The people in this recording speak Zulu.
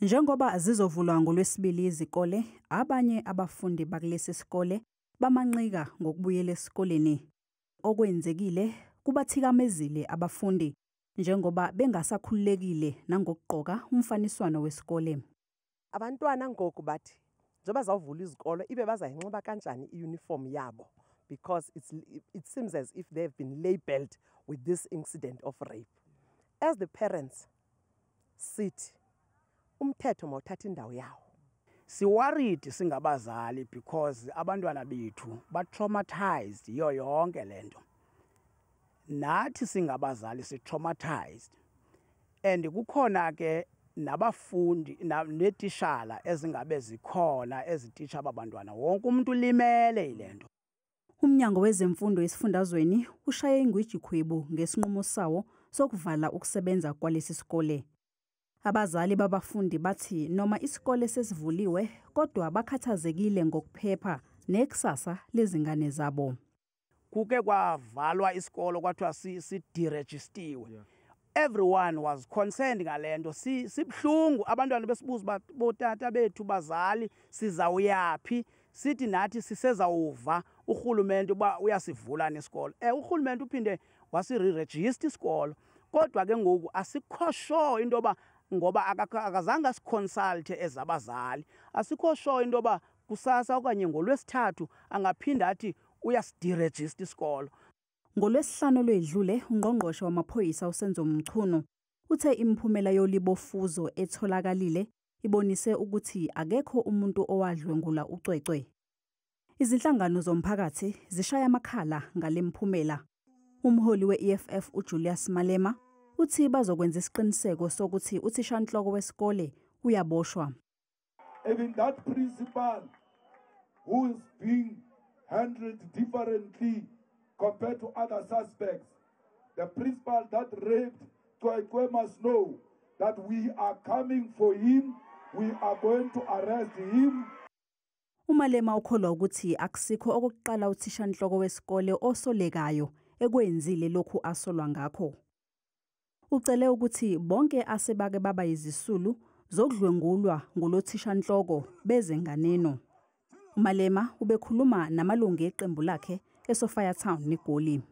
Njengoba zizovulwa ngoLwesibili izikole, abanye abafundi bakulesi sikole bamanqika ngokubuyela esikoleni. Okwenzekile kubathikamezile abafundi njengoba bengasakhululekile nangokugqoka umfaniswano wesikole. Abantwana ngoku bathi njengoba zawuvula izikolo ibe bazayinxiba kanjani i-uniform yabo, because it seems as if they've been labeled with this incident of rape. As the parents sithi umthetho mawuthatha indawo yawo. Si-worried singabazali because abantwana bethu ba-traumatized yiyo yonke le nto. Nathi singabazali si-traumatized, and kukhona ke nabafundi neetishala ezingabe zikhona ezititsha aba bantwana. Wonke umuntu ulimele yile nto. Umnyango wezemfundo esifundazweni ushaye ingwijikhwebu ngesinqumo sawo sokuvala ukusebenza kwalesi sikole. Abazali babafundi bathi noma isikole sesivuliwe, kodwa bakhathazekile ngokuphepha nekusasa lezingane zabo. Kuke kwavalwa isikolo, kwathiwa si-deregistiwe. Everyone was concerned ngale nto. Sibuhlungu, abantwana besibuza uba botata bethu, bazali, sizawuyaphi? Sithi nathi sisezawuva urhulumente uba uyasivula nesikolo. Urhulumente uphinde wasi-re-register isikolo, kodwa ke ngoku asikho sure into yoba, ngoba akazange asi-consulte ezabazali, asikho sure into yoba kusasa okanye ngoLwesithathu angaphinda athi uyasi-deregister isikolo. NgoLwesihlanu olwedlule, ungqongqoshe wamaphoyisa uSenzo Mchunu uthe imiphumela yolibofuzo etholakalile ibonise ukuthi akekho umuntu owadlwengula uCwecwe. Izinhlangano zomphakathi zishaya amakhala ngale mphumela. Umholi we-EFF uJulius Malema uthi bazokwenza isiqiniseko sokuthi uthishanhloko wesikole uyaboshwa. Even that principal who is being handled differently compared to other suspects, the principal that raped Cwecwe must know that we are coming for him, we are going to arrest him. UMalema ukholwa ukuthi akusikho okokuqala uthishanhloko wesikole osolekayo ekwenzile lokhu asolwa ngakho. Ucele ukuthi bonke asebake baba yizisulu zokudlwengulwa ngulothishanhloko beze nganeno. UMalema ubekhuluma namalungu eqembu lakhe eSophiatown eGoli.